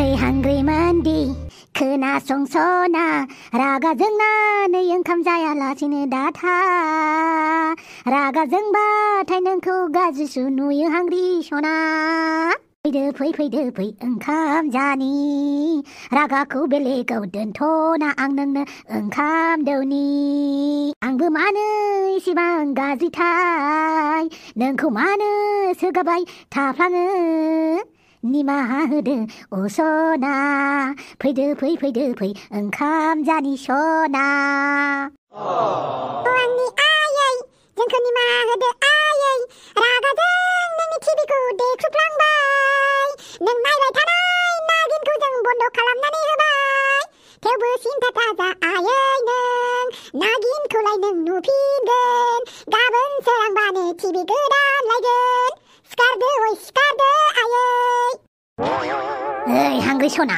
ओइ हांग्रि मानदि खोनासंसना रागा जोंनानै ओंखाम जायालासिनो दाथा रागा जोंबाथाय नोंखौ गाज्रिसो नुयो हांग्रि सना फैदो फै ओंखाम जानि रागाखौ बेलेगाव दोनथ'ना आं नोंनो ओंखाम दौनि आंबो मानो एसेबां गाज्रिथाय नोंखौ मानो सोगाबाय थाफ्लाङो निमाहा होदो अ सना फैदो फै ओंखाम जानि सना आंनि आयै जोंखौ निमाहा होदो आयै रागाजों नोंनि टिभिखौ देख्रुबलांबाय नों नायबाय थानाय नागिनखौ जों बन्द खालामनानै होबाय थेवबो सिन्था दाजा आयै नों नागिनखौलाय नों नुफिनगोन गाबोन सोरांबानो टिभि गोदान लायगोन सिखारदो आयै ओइ हांग्रि सना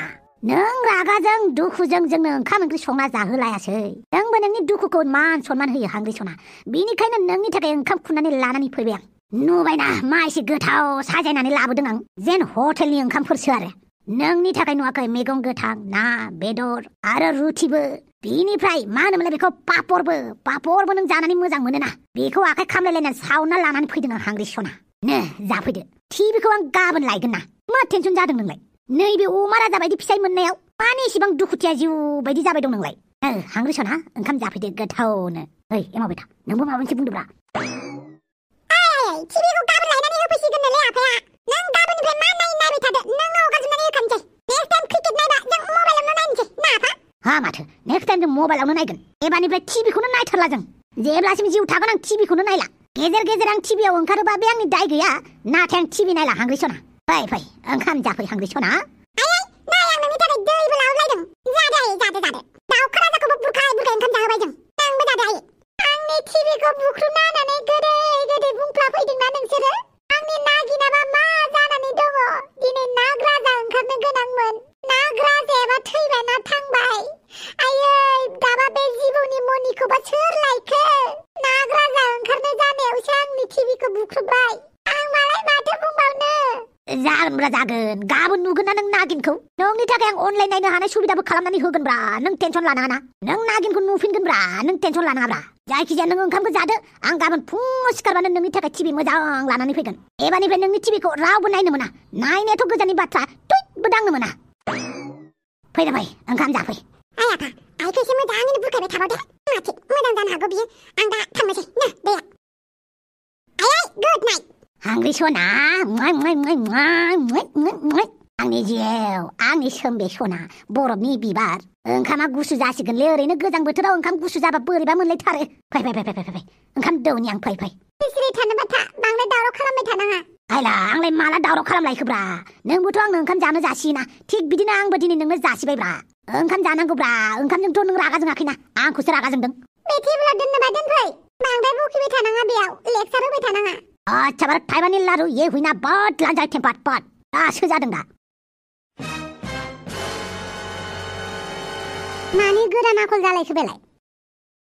नों रागाजों दुखुजों जोंनो ओंखाम ओंख्रि संना जाहोलायासै नोंबो नोंनि दुखुखौ मान सनमान होयो हांग्रि सना बिनिखायनो नोंनि थाखाय ओंखाम खुरनानै लानानै फैबाय आं नुबायना मा एसे गोथाव साजायनानै लाबोदों आं जेन हटेलनि ओंखामफोरसो आरो नोंनि थाखाय नुवाखै मैगं गोथां ना बेदर आरो रुटिबो बिनिफ्राय मा होनोमोनलाय बेखौ पापरबो नों जानानै मोजां मोनोना बेखौ आखाइ खामलायलायनानै सावना लानानै फैदों आं हांग्रि सना नो जाफैदो टिभिखौ आं गाबोन लायगोन ना मा टेनसन जादों नोंलाय नैबे अमा राजा बायदि फिसाय मोननायाव मानो एसेबां दुखुथिया जिउ बायदि जाबाय दं नोंलाय हांग्रि सना ओंखाम जाफैदो गोथावनो ओइ एमाव बेटा नोंबो माबा मोनसे बुंदोब्रा टिभिखौ गाबोन लायनानै होफैसिगोन नोलै आफाया नों गाबोननिफ्राय मा नायबाय थादो नोंनो हगारजोबनानै होखानोसै नेक्स्ट टाइम क्रिकेट नायबा जों मबाइलावनो नायनोसै ना आफा हा माथो नेक्स्ट टाइम जों मबाइलावनो नायगोन एबारनिफ्राय टिभिखौनो नायथारला जों जेब्लासिम जिउ थागोन आं टिभिखौनो नायला गेजेर आं टिभियाव ओंखारोबा बे आंनि दाय गैया नाथाय आं टिभि नायला हांग्रि सना फै ओंखाम जाफै हांग्रि सना आयै नाय आं नोंनि थाखाय दैबो लाबोलायदों जादो दाउखा राजाखौबो बुरखाय ओंखाम जाहोबाय जों नोंबो जादो आयै आंनि टिभिखौ बुख्रुबना होनानै गोदै बुंफ्ला फैदोंना नोंसोरो आंनि नागिनाबा मा जानानै दङ दिनै नाग राजा ओंखारनो गोनांमोन नाग राजायाबा थैबाय ना थांबाय आयै दाबा बे जिबौनि मनिखौबा सोर लायखो नाग राजा ओंखारनो जानायावसो आंनि टिभिखौ बुख्रुबबाय आं मालाय माथो बुंबावनो जागोन गाबोन नुगोन ना नों नागिनखौ नोंनि थाखाय आं अनलाइन नायनो हानाय सुबिदाबो खालामनानै होगोनब्रा नों टेनसन लानाङा ना नों नागिनखौ नुफिनगोनब्रा नों टेनसन लानाङाब्रा जायखिजाया नों ओंखामखौ जादो आं गाबोन फुङाव सिखारबानो नोंनि थाखाय टिभि मोजां लानानै फैगोन एबारनिफ्राय नोंनि टिभिखौ रावबो नायनो मोना नायनायाथ' गोजाननि बाथ्रा टुइटबो दांनो मोना फै ओंखाम जाफै आइ आफा आइखौ एसे मोजाङैनो बुरखायबाय थाबाव दे माथि मोजां जानो हागौ बियो आं दा थांनोसै नो दैया आइ गुड नाइट हांग्रि सना आंनि जिउ आंनि सोमबे सना बरफनि बिबार ओंखामा गुसु जासिगोनलै ओरैनो गोजां बोथोराव ओंखाम गुसु जाबा बोरैबा मोनलायथारो फै ओंखाम दौनि आं फै सिरि थानोबा था बांद्राय दावराव खालामबाय थानाङा आइला आंलाय माला दावराव खालामलायखोब्रा नोंबोथ' आंनो ओंखाम जानो जासियोना थिग बिदिनो आंबो दिनै नोंनो जासिबायब्रा ओंखाम जानांगौब्रा ओंखामजोंथ' नों रागा जोङाखैना आंखौसो रागा जोंदों बे टेबोलाव दोननोबा दोनफै बांद्राय बकिबाय थानाङा बेयाव लेक्सार होबाय थानाङा अच्छा बार थाइबानि लारु ये हुइना बट लांजाय टेम्पाट पट दासो जादों दा मानि गोदान आखल जालायखो बेलाय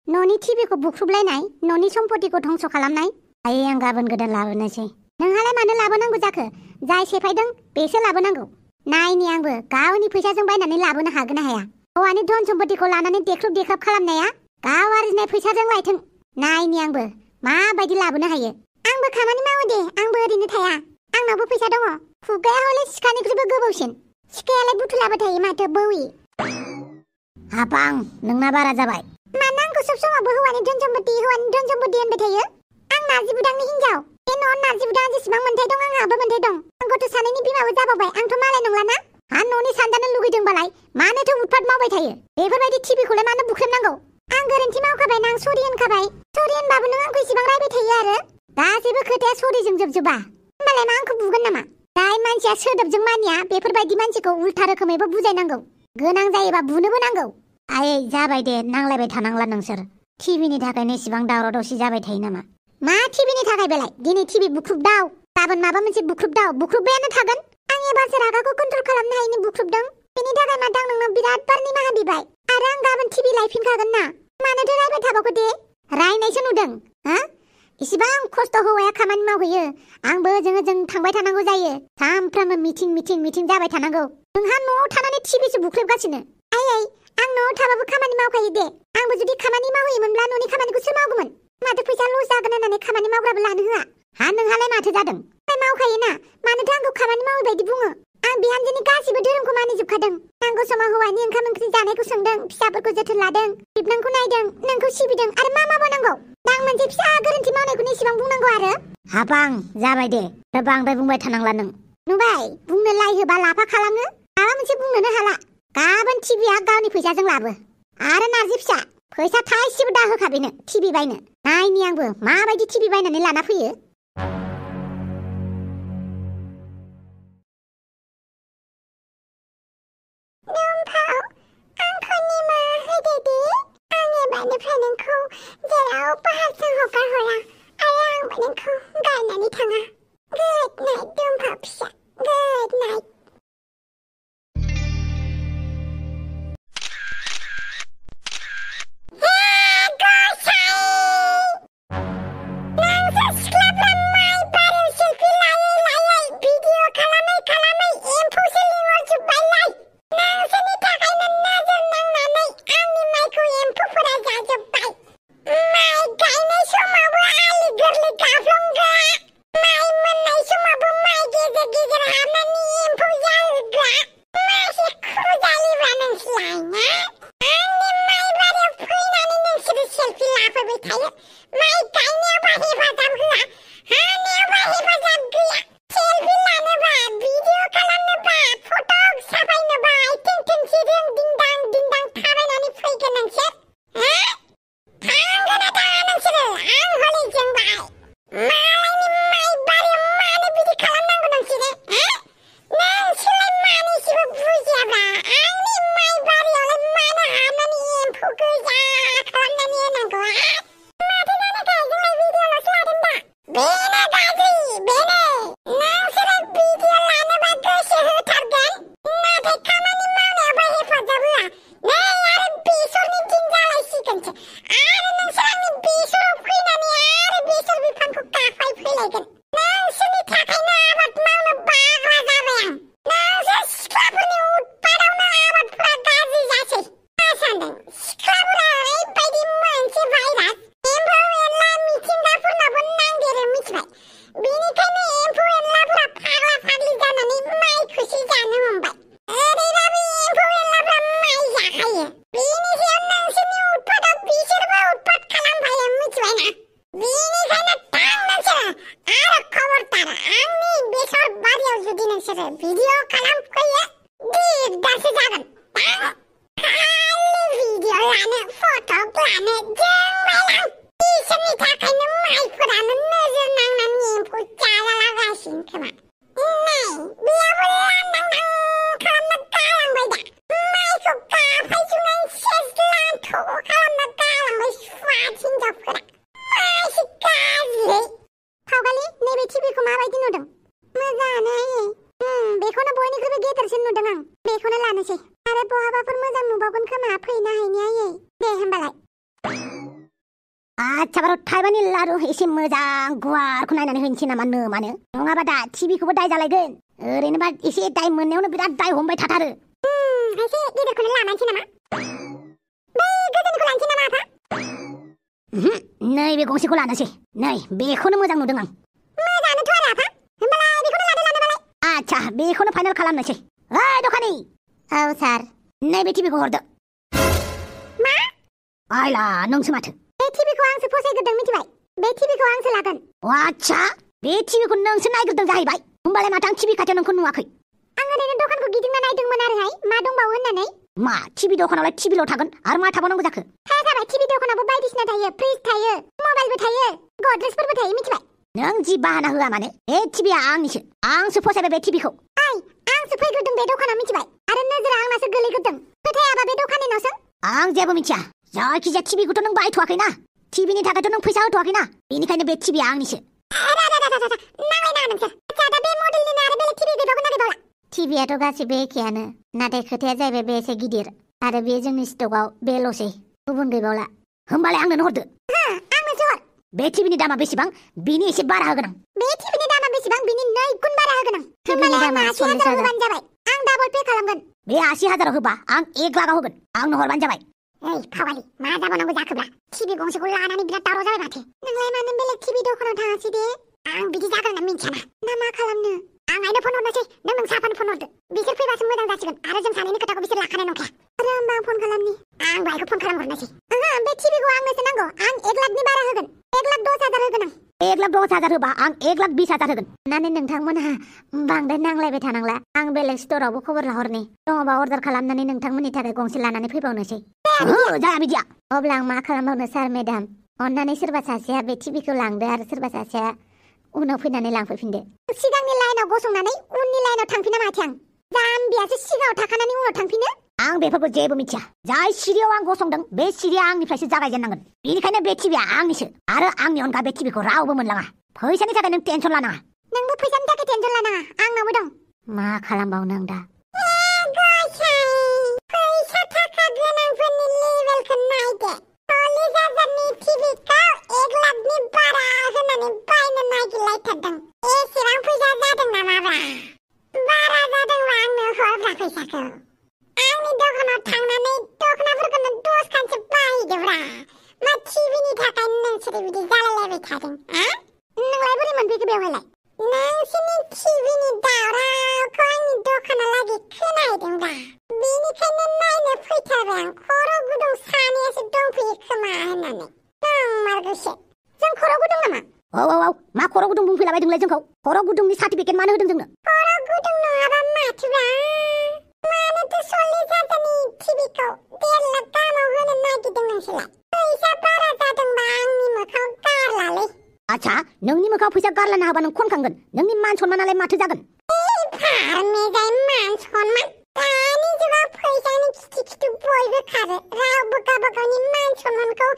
न'नि टिभिखौ बुख्रुबलायनाय न'नि सम्पतिखौ धंस खालामनाय आयै आं गाबोन गोदान लाबोनोसै नोंहालाय मानो लाबोनांगौ जाखो जाय सेफायदों बेसो लाबोनांगौ नायनि आंबो गावनि फैसाजों बायनानै लाबोनो हागोन ना हाया हौवानि धन सम्पतिखौ लानानै देख्रुब खालामनाया गाव आरजिनाय फैसाजों लायथों नायनि आंबो माबायदि लाबोनो हायो आंबो खामानि मावो दे आंबो ओरैनो थाया आंनावबो फैसा दङ खुगाया हले सिखानिख्रुइबो गोबावसिन सिखायालाय बुथुलाबाय थायो माथो बौवि हाबां नोंना बारा जाबाय मानो आंखौ सब समावबो हौवानि धन सम्पति होनबाय थायो आं नारजि बुदांनि हिनजाव बे न'आव नारजि बुदाङा जेसेबां मोन्थाय दं आंहाबो मोन्थाय दं आं गथ' सानैनि बिमाबो जाबावबाय आंथ' मालाय नंलाना हा न'नि सानजानो लुगैदोंबालाय मानोथो उतपात मावबाय थायो बेफोरबायदि टिभिखौलाय मानो बुख्रेबनांगौ आं गोरोन्थि मावखाबायना आं सरि होनखाबाय सरि होनबाबो नों आंखौ इसेबां रायबाय थायो आरो गासैबो खोथाया सरिजों जोबजोबा होमबालाय मा आंखौ बुगोन नामा जाय मानसिया सोदोबजों मानिया बेफोरबायदि मानसिखौ उल्था रोखोमैबो बुजायनांगौ गोनां जायोबा बुनोबो नांगौ आयै जाबाय दे नांलायबाय थानांला नोंसोर टिभिनि थाखायनो इसेबां दावराव दावसि जाबाय थायो नामा मा टिभिनि थाखाय बेलाय दिनै टिभि बुख्रुबदाव गाबोन माबा मोनसे बुख्रुबबायानो थागोन आं एबारसो रागाखौ कन्ट्रल खालामनो हायिनि बुख्रुबदों बेनि थाखाय माथो आं नोंनाव बिराद बार निमाहा बिबाय आरो आं गाबोन टिभि लायफिनखागोन ना मानोथो रायबाय थाबावखो दे रायनायसो नुदों हा इसिबां खस्थ' हौवाया खामानि मावहैयो आंबो ओजों थांबाय थानांगौ जायो सामफ्रामबो मिटिं जाबाय थानांगौ नोंहा न'आव थानानै टिभिसो बुख्रेबगासिनो आयै आं न'आव थाबाबो खामानि मावखायो दे आंबो जुदि खामानि मावहैयोमोनब्ला न'नि खामानिखौ सोर मावगौमोन माथो फैसा लस जागोन होननानै खामानि मावग्राबो लानो होआ हा नोंहालाय माथो जादों मावखायोना मानोथो आंखौ खामानि मावै बायदि बुङो आं बिहामजोनि गासिबो धोरोमखौ मानिजोबखादों नांगौ समाव हौवानि ओंखाम ओंख्रि जानायखौ सोंदों फिसाफोरखौ जोथोन लादों बिबनांखौ नायदों नोंखौ सिबिदों आरो मा मावनांगौ दा आं मोनसे फिसा गोरोन्थि मावनायखौनो इसेबां बुंनांगौ आरो हाबां जाबाय दे बांद्राय बुंबाय थानांला नों नुबाय बुंनो लायहोबा लाफा खालामो माबा मोनसे बुंनोनो हाला गाबोन टिभिया गावनि फैसाजों लाबो आरो नारजि फिसा फैसा थाइसेबो दा होखा बेनो टिभि बायनो नायनि आंबो माबायदि टिभि बायनानै लाना फैयो आंखौ निमाहा होदो दे आं एबारनिफ्राय नोंखौ जेरावबो हारसिं हगारहरा आरो आंबो नोंखौ गारनानै थाङा गुड नाइट दुम्फा फिसा गुड नाइट आच्छा बार' थाइबानि लारु एसे मोजां गुवारखौ नायनानै होनोसै नामा नो मानो नङाबा दा टिभिखौबो दाय जालायगोन ओरैनोबा एसे दाय मोननायावनो बिराद दाय हमबाय थाथारो एसे गिदिरखौनो लानांसै नामा बै गोदोनिखौ लानोसै नामा आफा नैबे गंसेखौ लानोसै नै बेखौनो मोजां नुदों आं मोजाङानोथ' आरो आफा होमबालाय बेखौनो लानोबालाय आच्छा बेखौनो फाइनाल खालामनोसै ओइ दखानि औ सार नैबे टिभिखौ हरदो मा आइला नोंसो माथो बे टिभिखौ आंसो फसायग्रोदों मिथिबाय बे टिभिखौ आंसो लागोन आच्छा बे टिभिखौ नोंसो नायग्रोदों जाहैबाय होमबालाय माथो आं टिभि खाथियाव नोंखौ नुवाखै आं ओरैनो दखानखौ गिदिंना नायदोंमोन आरोहाय मा दंबावो होननानै मा टिभि दखानावलाय टिभिल' थागोन आरो मा थाबावनांगौ जाखो थाया जाबाय टिभि दखानावबो बायदिसिना थायो फ्रिज थायो मबाइलबो थायो गद्रेजफोरबो थायो मिथिबाय नों जि बाहाना होआ माने बे टिभिया आंसो फसायबाय बे टिभिखौ आंसो फैग्रोदों बे दखानाव मिथिबाय आरो नोजोरा आंनासो गोलैग्रोदों फोथायाबा बे दखानिनावसो आं जेबो मिथिया जायखिजाया टिभिखौथ' नों बायथ'वाखैना टिभिनि थाखायथ' नों फैसा होथ'वाखैना बेनिखायनो बे टिभिया आंनिसो नांलायनाङा नोंसोर आच्छा दा बे मडेलनिनो आरो बेलेग टिभि गैबावगोन ना गैबावला टिभियाथ' गासिबो एखेयानो नाथाय खोथाया जाहैबाय बे एसे गिदिर आरो बे जोंनि स्टकआव बेल'सै गुबुन गैबावला होमबालाय आंनो हरदो आंनोसो हर बे टिभिनि दामा बेसेबां बिनि एसे बारा होगोन आं बे टिभिनि दामा बेसेबां बिनि 2 गुन बारा होगोन आं होमबालाय आं 80,000 होबानो जाबाय आं डाबल पे खालामगोन बे 80,000 होबा आं 1 लाखआव होगोन आंनो हरबानो जाबाय ओइ फावालि मा जाबावनांगौ जाखोब्रा टिभि गंसेखौ लानानै बिराद दावराव जाबाय माथो नोंलाय मानो बेलेग टिभि दखानाव थाङासै दे आं बिदि जागोन होनना मिन्थियाना ना मा खालामनो आं आइनो फन हरनोसै नों नोंसाफानो फन हरदो बिसोर फैबासो मोजां जासिगोन आरो जों सानैनि खोथाखौ बिसोर लाखानाय नंखाया आरो होमबा आं फन खालामनि आं बाइखौ फन खालामहरनोसै बे टिभिखौ आंनोसो नांगौ आं 1 लाखनि बारा होगोन 1,10,000 होगोन आं 1,10,000 होबा आं 1,20,000 होगोन नानै नोंथांमोनहा बांद्राय नांलायबाय थानांला आं बेलेग स्टोरावबो खबर लाहरनि दङबा अर्डार खालामनानै नोंथांमोननि थाखाय गंसे लानानै फैबावनोसै जाया बिदिया अब्ला आं मा खालामबावनो सार मेडाम अन्नानै सोरबा सासेया बे टिभिखौ लांदो आरो सोरबा सासेया उनाव फैनानै लांफैफिनदो सिगांनि लाइनाव गसंनानै उननि लाइनाव थांफिना माथो आं जाम्बियासो सिगाङाव थाखानानै उनाव थांफिनो आं बेफोरखौ जेबो मिथिया जाय सिरियाव आं गसंदों बे सिरिया आंनिफ्रायसो जागायजेननांगोन बेनिखायनो बे टिभिया आंनिसो आरो आंनि अनगा बे टिभिखौ रावबो मोनलाङा फैसानि थाखाय नों टेनसन लानाङा नोंबो फैसानि थाखाय टेनसन लानाङा आंनावबो दं मा खालामबावनो आं दा फैसा थाखा गोनांफोरनि लेभेलखौ नायदो 40,000नि टिभिखौ 1 लाखनि बारा होनानै बायनो नागिरलायथारदों एसेबां फैसा जादों नामाब्रा बारा जादोंबा आंनो हरब्रा फैसाखौ आंनि दखानाव थांनानै दखनाफोरखौनो 10 खानसो बायदोब्रा मा टिभिनि थाखाय नोंसोर बिदि जालायलायबाय थादों नोंलाय बोरै मोनफैखो बेवहायलाय नोंसोरनि टिभिनि दावरावखौ आंनि दखानालागै खोनाहैदोंब्रा बेनिखायनो नायनो फैथारबाय आं खर' गुदुं सानैयासो दंफैयो खोमा होननानै नंमारगौसो जों खर' गुदुं नामा औ मा खर' गुदुं बुंफैलाबायदोंलाय जोंखौ खर' गुदुंनि सार्टिफिकेट मानो होदों जोंनो खर' गुदुं नङाबा माथोब्रा मानोथो 40,000नि टिभिखौ 1.5 लाख दामाव होनो नागिरदों नोंसोरलाय फैसा बारा जादोंबा आंनि मोखाङाव गारलालै आच्छा नोंनि मोखाङाव फैसा गारलाना होबा नों खनखांगोन नोंनि मान सनमानालाय माथो जागोन फारमेजाय मान सनमान दानि जुगाव फैसानि खिथु बयबो खारो रावबो गावबा गावनि मान सनमानखौ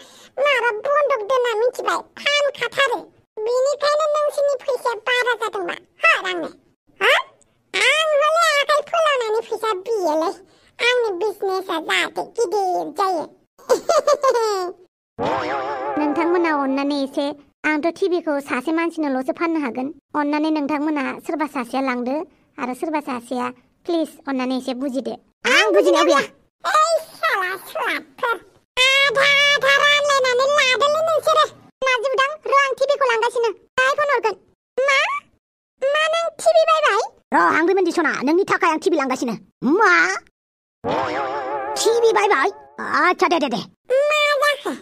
माबा बन्दक दोनना मिथिबाय फानखाथारो बेनिखायनो नोंसोरनि फैसाया बारा जादोंबा हर आंनो आं हले आखाइ फोलावनानै फैसा बियोलै आंनि बिजनेसा जाहाथे गिदिर जायो नोंथांमोना अननानै एसे आंथ' टिभिखौ सासे मानसिनोल'सो फाननो हागोन अननानै नोंथांमोना सोरबा सासेया लांदो आरो सोरबा सासेया प्लिज अननानै एसे बुजिदो आं बुजिनायाव गैया ओइ साला सुवादफोर आधा रानलायनानै लादोलै नोंसोरो नाजिबदां र' आं टिभिखौ लांगासिनो दाहाय फन हरगोन मा नों टिभि बायबाय र' हांग्रिमोन दिसना नोंनि थाखाय आं टिभि लांगासिनो मा टिभि बायबाय आच्छा दे मा जाखो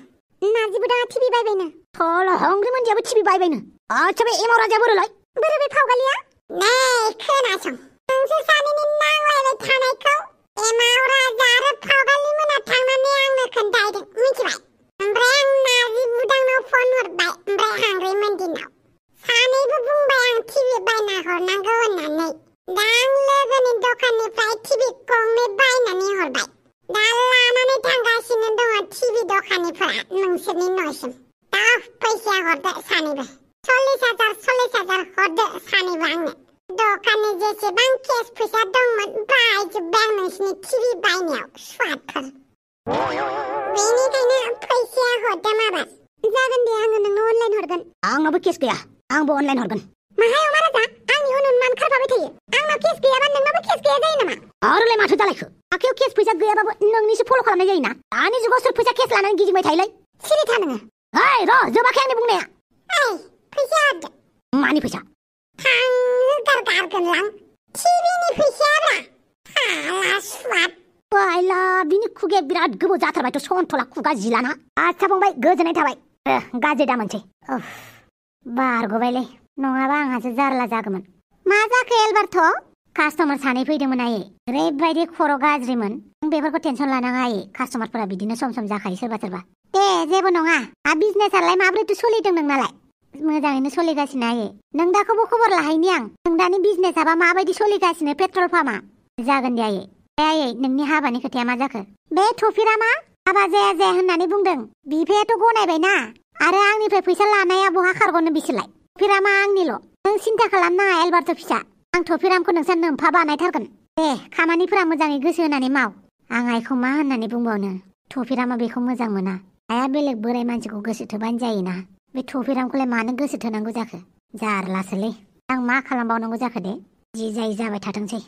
नाजिबदाङा टिभि बायबायनो थल हांग्रिमोनदियाबो टिभि बायबायनो आच्छा बे एमाव राजाया बोरोलाय बोरो बे फावगालिया नै खोनासं नोंसोर सानैनि नांलायबाय थानायखौ एमाव राजा आरो फावगालि मोना थांनानै आंनो खोन्थाहैदों मिथिबाय ओमफ्राय आं नाजिबदांनाव फन हरबाय ओमफ्राय हांग्रिमोनदिनाव सानैबो बुंबाय आं टिभि बायना हरनांगौ होननानै दा आं लोगोनि दखाननिफ्राय टिभि गंनै बायनानै हरबाय दा लानानै थांगासिनो दङ टिभि दखानिफोरा नोंसोरनि न'सिम दा फैसाया हरदो सानैबो 40,000 हरदो सानैबो आंनो दखाननि जेसेबां केस फैसा दंमोन बाहायजोब्बाय आं नोंसिनि टिभि बायनायाव सुवादफोर बेनिखायनो फैसाया हरदो माबार जागोन दे आङो नोंनो अनलाइन हरगोन आंनावबो केस गैया आंबो अनलाइन हरगोन माहाय अमा राजा आंनि उन मानो खारफाबाय थायो आंनाव केस गैयाबा नोंनावबो केस गैया जायो नामा आरोलाय माथो जालायखो आखायाव केस फैसा गैयाबाबो नोंनिसो फल' खालामनाय जायोना दानि जुगाव सोर फैसा केस लानानै गिदिंबाय थायोलाय सिरि था नोङो ओइ र' जोबाखै आंनि बुंनाया फैसा हरदो मानि फैसा गारगोनलां टिभिनि फैसायाब्रा फाला सुवाद बायला बिनि खुगाया बिराद गोबाव जाथारबायथ' सन्थला खुगा जिलाना आच्छा फंबाय गोजोननाय थाबाय गाज्रि दा मोनसै बारग'बायलै नङाबा आंहासो जारला जागौमोन मा जाखो एलबार्ट कास्टमार सानै फैदोंमोन आयै ओरैबायदि खर' गाज्रिमोन बेफोरखौ टेनसन लानाङा आयै कास्टमारफोरा बिदिनो सम सम जाखायो सोरबा दे जेबो नङा बिजनेसालाय माब्रैथो सोलिदों नोंनालाय मोजाङैनो सोलिगासिनो आयै नों दाखौबो खबर लाहैनि आं नों दानि बिजनेसाबा माबायदि सोलिगासिनो पेट्रल पाम्पआ जागोन दे आयै नोंनि हाबानि खोथाया मा जाखो बे थफिरामा हाबा जाया होननानै बुंदों बिफायाथ' गनायबायना आरो आंनिफ्राय फैसा लानाया बहा खारग'नो बिसोरलाय थफिरामा आंनिल' नों सिन्था खालामनाङा एलबार्ट फिसा आं थफिरामखौ नोंसोर नोमफा बानायथारगोन दे खामानिफोरा मोजाङै गोसो होनानै माव आं आइखौ मा होननानै बुंबावनो थफिरामा बेखौ मोजां मोना आइया बेलेग बोराय मानसिखौ गोसो थोबानो जायोना बे थफिरामखौलाय मानो गोसो थोनांगौ जाखो? जारलासोलै। आं मा खालामबावनांगौ जाखो दे? जि जायो जाबाय थाथोंसै।